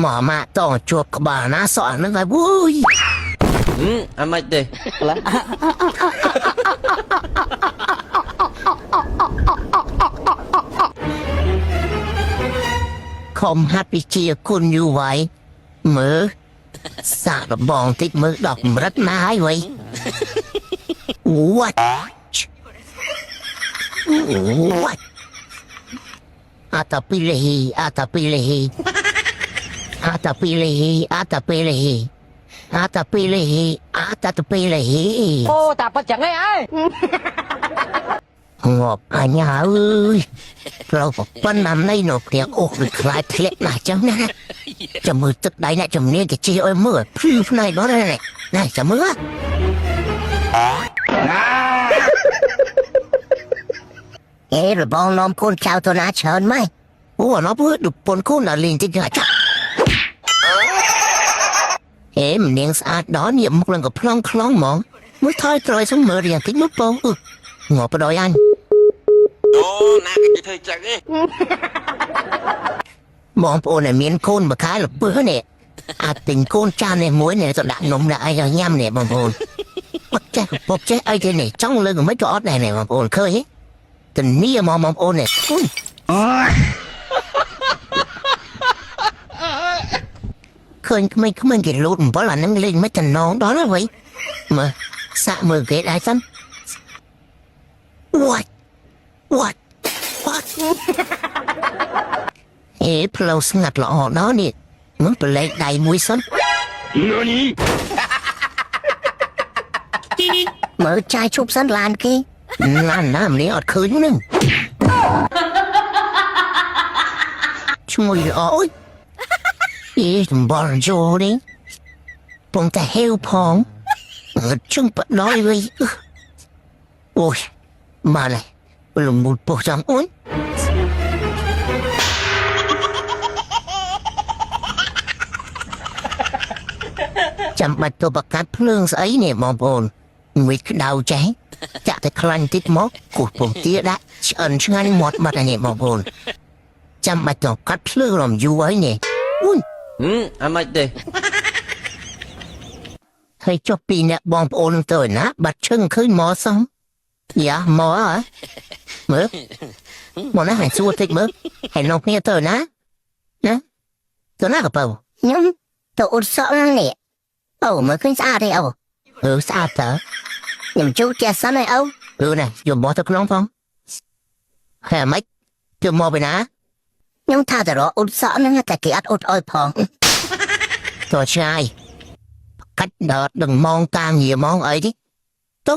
មកម៉ាក់តជួបក្បាលណាសក់អាហ្នឹងហើយវូយ ហឹមអាម៉េចទេ ខំហាត់វិជាគុណយូរໄວមើលសាកលបងតិចមើលដល់កម្រិតណាហើយវៃ What? What? អាតាពីលេហ៊ីអាតាពីលេហ៊ីអាតាពីលេហ៊ីអាតាពីលេហ៊ីអាតាពីលេហ៊ីអាតាពីលេហ៊ី អូតាប៉ិតចឹងឯងអើយ ងាប់អញ្ញាអើយត្រូវប៉ុណ្ណាណៃនៅគ្នាអូសវាខ្លាចធ្លាក់ណាស់ចឹងណាចាំមើលទឹកដៃអ្នកជំនាញទៅជិះឲ្យមើលភ្លឺភ្នែកមកណាណែចាំមើលអេរបងនាំកូនចៅទៅណាច្រើនម៉េចអូអណោះពើពនកូនដល់លេងតិចចាអេម្នាងស្អាតដល់នេះមុខឡើងក៏ប្លង់ខ្លងហ្មងមួយថយត្រយសុំមើលរៀងតិចមើលពងអឺងាប់បដ ாய் អញ អូណាគេធ្វើចឹងឯង បងប្អូនដែលមានកូនមួយខែលពើនេះអាចទិញកូនចាននេះមួយនេះទៅដាក់នំដាក់អីឲ្យញ៉ាំនេះបងប្អូនអត់ចេះពកចេះអីទេនេះចង់លើកមិនក៏អត់ដែរនេះបងប្អូនឃើញទេតនីមកបងប្អូននេះអុយឃើញក្មេងៗគេលូតអំបិលអានឹងលេងមិនតំណងដល់ហើយវិញមើលសាក់មើលគេដែរសិន What? What? What? អេផ្លូវស្ងាត់ល្អដល់នេះមើលប្រឡែកដៃមួយសិន មើលចាយឈប់សិនឡានគេ ឡានណាម្នាក់អត់ឃើញហ្នឹងឈ្មោះល្អអុយអេតំបល់ចូលនេះពងតែហេវផងអត់ជុំបដ ாய் វិញអូយមកលេលំមុតពោះចាំអូនចាំបាច់ទៅបកាត់ភ្លើងស្អីនេះបងប្អូនមួយក្តៅចេះចាក់តែខ្លាញ់តិចមកគោះពងទាដាក់ឆ្អិនឆ្ងាញ់មាត់បាត់ហើយនេះបងប្អូនចាំបាច់ទៅកាត់ភ្លើងរំយូរហើយនេះអូយ ហឹមអាម៉េចទេ ហើយចុះពីអ្នកបងប្អូនទៅឯណាបាត់ឈឹងឃើញមកសោះយ៉ាមកហ៎មើលមកណាឲ្យសួរតិចមើលហើយលោកគ្នាទៅឯណាណាទៅណាកបើ ខ្ញុំទៅអ៊ុតសក់ហ្នឹងនេះអូមើលឃើញស្អាតទេអូ អឺស្អាតតើ ខ្ញុំជូតចេះសិនហើយអូ អឺណាយកមកទៅក្នុងផងហើយម៉េចទៅមកពីណា ខ្ញុំថាទៅរកអ៊ុតសក់ហ្នឹងតែគេអត់អ៊ុតឲ្យផង ទៅឆ្ងាយកាច់ដល់ដឹងម៉ោងការងារម៉ោងអីទេទៅ